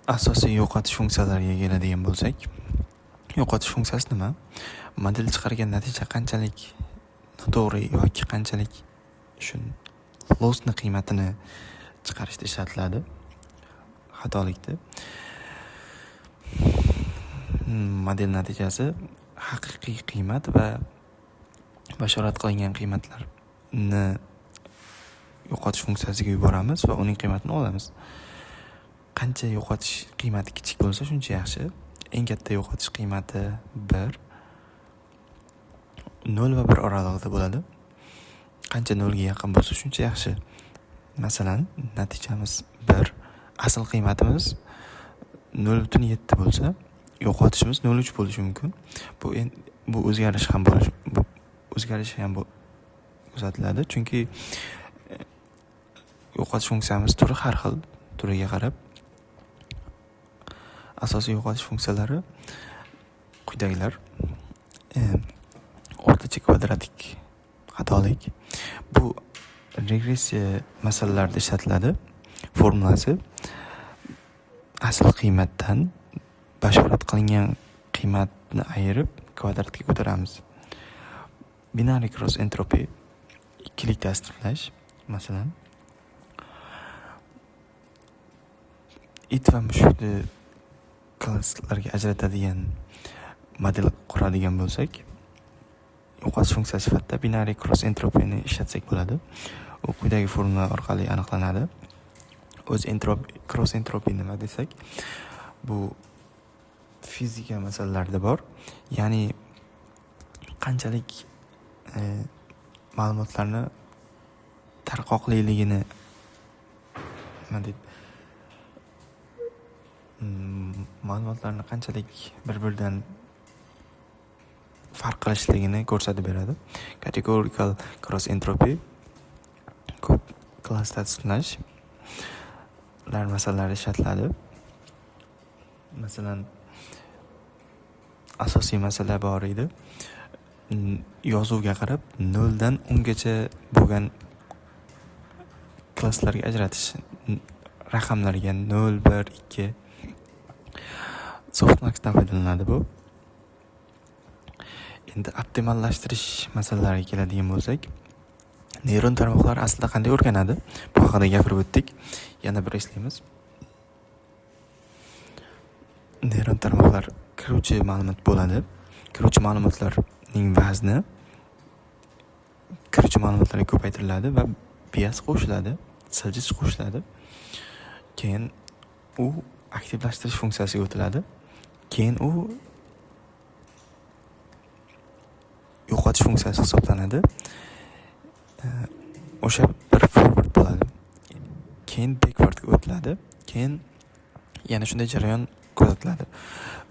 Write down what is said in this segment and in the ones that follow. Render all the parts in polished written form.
Asosiy yo'qotish funksiyalariga keladigan bo'lsak, yo'qotish funksiyasi nima? Model chiqargan natija qanchalik noto'g'ri yoki qanchalik shu lossni qiymatini chiqarishda ishlatiladi xatolikni. Model natijasi haqiqiy qiymat va bashorat qilingan qiymatlarni yo'qotish funksiyasiga yuboramiz va uning qiymatini olamiz. Qancha yo'qotish qiymati kichik bo'lsa, shuncha yaxshi. Eng katta yo'qotish qiymati 1, 0 va 1 oralig'ida bo'ladi. Qancha 0 ga yaqin bo'lsa, shuncha yaxshi. Masalan, natijamiz 1, asl qiymatimiz 0.7 bo'lsa, yo'qotishimiz 0.3 bo'lishi mumkin. Bu o'zgarish ham bo'lishi, bu o'zgarish ham kuzatiladi, chunki yo'qotish funksiyamiz turi har xil, turiga qarab. Asosiy yo'qotish funksiyalari quyidagilar. O'rtacha kvadratik xatolik. Bu regressiya masalalarida ishlatiladi. Formulasi asl qiymatdan bashorat qilingan qiymatni ayirib kvadratga ko'taramiz. Binary cross entropy, ikkilik tasniflash, masalan, it va mushukni klasslarga ajratadigan model quradigan bo'lsak, yo'qotish funksiyasi sifatida binary cross entropyni ishlatsak bo'ladi. U quyidagi formula orqali aniqlanadi. O'z cross entropy nima desak, bu fizika masalalarida bor. Ya'ni qanchalik ma'lumotlarni tarqoqliligini, nima deydi, ma'lumotlarni qanchalik bir-biridan farq qilishligini ko'rsatib beradi. Categorical cross entropy ko'p klass tasniflash masalalari ishlatiladi. Masalan, asosiy masala bor edi. Yozuvga qarab 0 dan 10 gacha bo'lgan klasslarga ajratish, raqamlarga 0, 1, 2. Softmaxdan foydalaniladi bu. Endi optimallashtirish masalalariga keladigan bo'lsak, neyron tarmoqlar aslida qanday o'rganadi? Bu haqida gapirib o'tdik. Yana bir eslaymiz. Neyron tarmoqlar kiruvchi ma'lumot bo'ladi. Kiruvchi ma'lumotlarning vazni kiruvchi ma'lumotlarga ko'paytiriladi va bias qo'shiladi, siljish qo'shiladi. Keyin u aktivlashtirish funksiyasiga o'tiladi. Keyin u yo'qotish funksiyasi hisoblanadi. O'sha bir forward bo'ladi. Keyin backwardga o'tiladi. Keyin yana shunday jarayon kuzatiladi.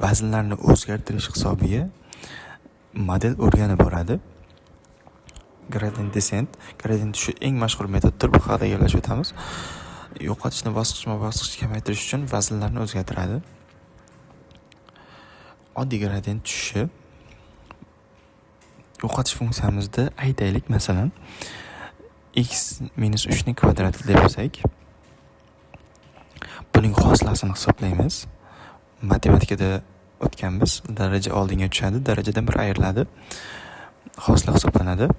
Vaznlarni o'zgartirish hisobiga model o'rganib boradi. Gradient descent, gradient tushish eng mashhur metoddir. Bu haqida gaplashib o'tamiz. Yo'qotishni bosqichma-bosqich kamaytirish uchun vaznlarni o'zgartiradi. Oddiy gradient tushishi yo'qotish funksiyamizda aytaylik, masalan, x minus 3 ning kvadrati deb olsak, buning hosilasini hisoblaymiz. Matematikada o'tganmiz. Daraja oldinga tushadi, darajadan bir ayriladi. Hosila hisoblanadi.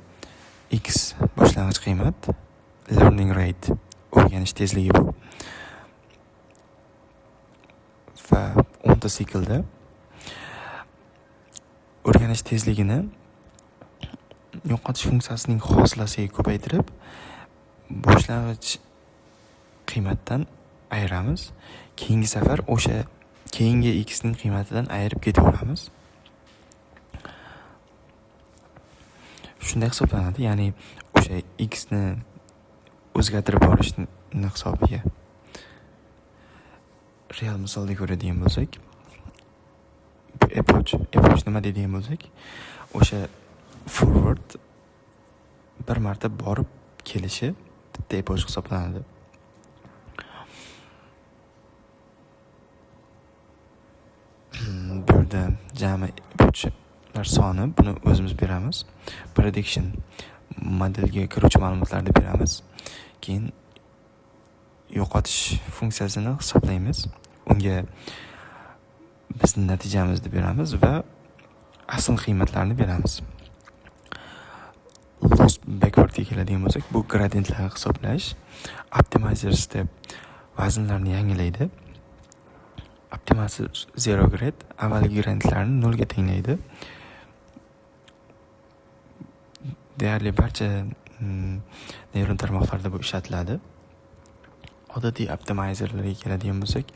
X boshlang'ich qiymat, learning rate o'rganish tezligi bu. Va 10 ta siklda o'rganish tezligini yo'qotish funksiyasining hosilasiga ko'paytirib, boshlang'ich qiymatdan ayiramiz. Keyingi safar o'sha keyingi x ning qiymatidan ayirib ketaveramiz. Shunday hisoblanadi, ya'ni o'sha x ni o'zgartirib borishni hisobiga. Real misolda ko'radigan bo'lsak, bu epoch nima deydigan bo'lsak, o'sha forward bir marta borib kelishi bitta epoch hisoblanadi. Bu yerda jami epochlar soni, buni o'zimiz beramiz. Prediction modelga kiruvchi ma'lumotlarni beramiz. Keyin yo'qotish funksiyasini hisoblaymiz. Unga bizni natijamizni beramiz va asl qiymatlarni beramiz. Loss backwardga keladigan bo'lsak, bu gradientlarni hisoblash. Optimizer step vaznlarni yangilaydi. Optimizer zero grad avvalgi gradientlarni nolga tenglaydi. Deyarli barcha neyron tarmoqlarda bu ishlatiladi. Odatiy optimizerlarga keladigan bo'lsak,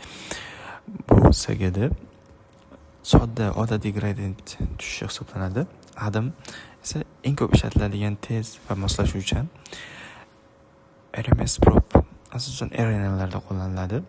bu SGD sodda odatiy gradient tushishi hisoblanadi. Adam esa eng ko'p ishlatiladigan, tez va moslashuvchan. RMS prop asosan RNNlarda qo'llaniladi.